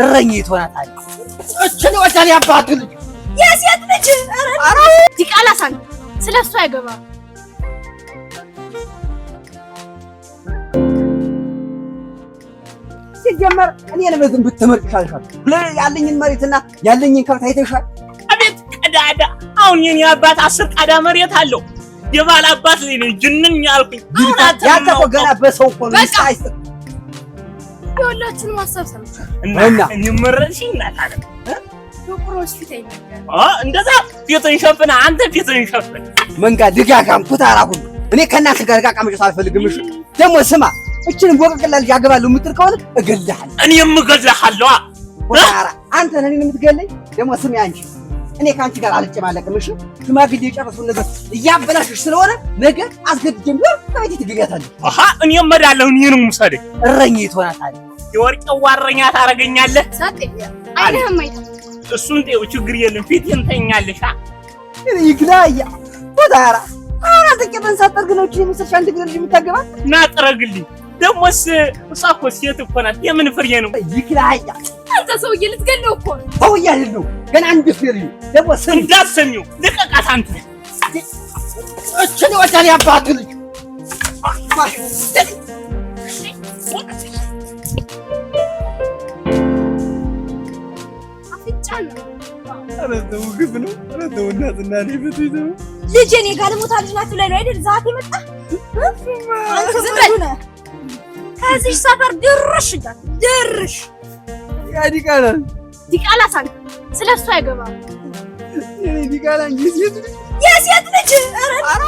እረኛዬ ትሆናታለህ። እችን ይወዳል ያባቱ ልጅ የሴት ልጅ ዲቃላ ሳን ስለሱ አይገባም። ሲጀመር እኔን በዝም ብትመርጥ ይሻልሻል። ያለኝን መሬትና ያለኝን ከብት አይተሻል። አቤት ቀዳዳ! አሁን የኔ አባት 10 ቀዳ መሬት አለው። የባል አባት ላይ ነኝ ጅንን ያልኩኝ። አሁን አንተ ያንተ እኮ ገና በሰው እኮ ነው። በቃ። አይስጥ የሁላችሁንም ሀሳብ ሰምቻለሁ። እና እኔ መረጥሽኝ እናት አለ በቁሮች ፊት አይናገርም። እንደዛ ፊትን ሸፍን፣ አንተ ፊትን ሸፍን። መንጋ ድጋጋም ኩታራ ሁሉ እኔ ከእናንተ ጋር ዕቃ መጫወት አልፈልግም። እሺ ደግሞ ስማ፣ እችንም ቦቀቅላ ልጅ አገባለሁ የምትል ከሆነ እገልሃለሁ። እኔም እገልሃለሁ። ኩታራ አንተ ነህ እኔን የምትገለኝ? ደግሞ ስሚ አንቺ፣ እኔ ከአንቺ ጋር አልጨማለቅም። እሺ ሽማግሌ የጨረሱን ነገር እያበላሽሽ ስለሆነ ነገ አስገድጄም ቢሆን ከቤቴ ትገቢያታለሽ። አሃ እኔም እመዳለሁ። እኔንም ውሰደኝ። እረኛዬ ትሆናታለህ። የወርቅ ዋረኛ ታረገኛለህ። ሳቅ አይንህም አይታ እሱን ተይው፣ ችግር የለም። ፊቴን ተኛለሽ። ይግላያ ኩታራ አሁን አንተ ቄጠን ሳትጠርግ ነው እችን የመሰልሽ አንድ እግር ልጅ የምታገባ? ና ጥረግልኝ። ደግሞስ እሷ እኮ ሴት እኮ ናት። የምን ፍሬ ነው? ይግላያ አንተ ሰውዬ ልትገለው እኮ ነው። ሰውዬ አይደለሁም ገና አንድ ፍሬ ልጅ ደግሞ ስሚ፣ እንዳትሰሚው ልቀቃት። አንተ እችን ይወዳል ያባቱ ልጅ አፍንጫ ነው። ኧረ ተው ግፍ ነው። ኧረ ተው እናትና እኔ ፍቱኝ ተው። ልጄ እኔ ጋለሞታ ልጅ ናት ብለህ ነው አይደል ዛት የመጣ? አንተ ዝም በል። ከዚህ ሰፈር ድርሽ እንዳት ድርሽ። ያ ዲቃላ ዲቃላ ሳን ስለሱ አይገባም። የኔ ዲቃላ እንጂ ሴት ልጅ የሴት ልጅ ኧረ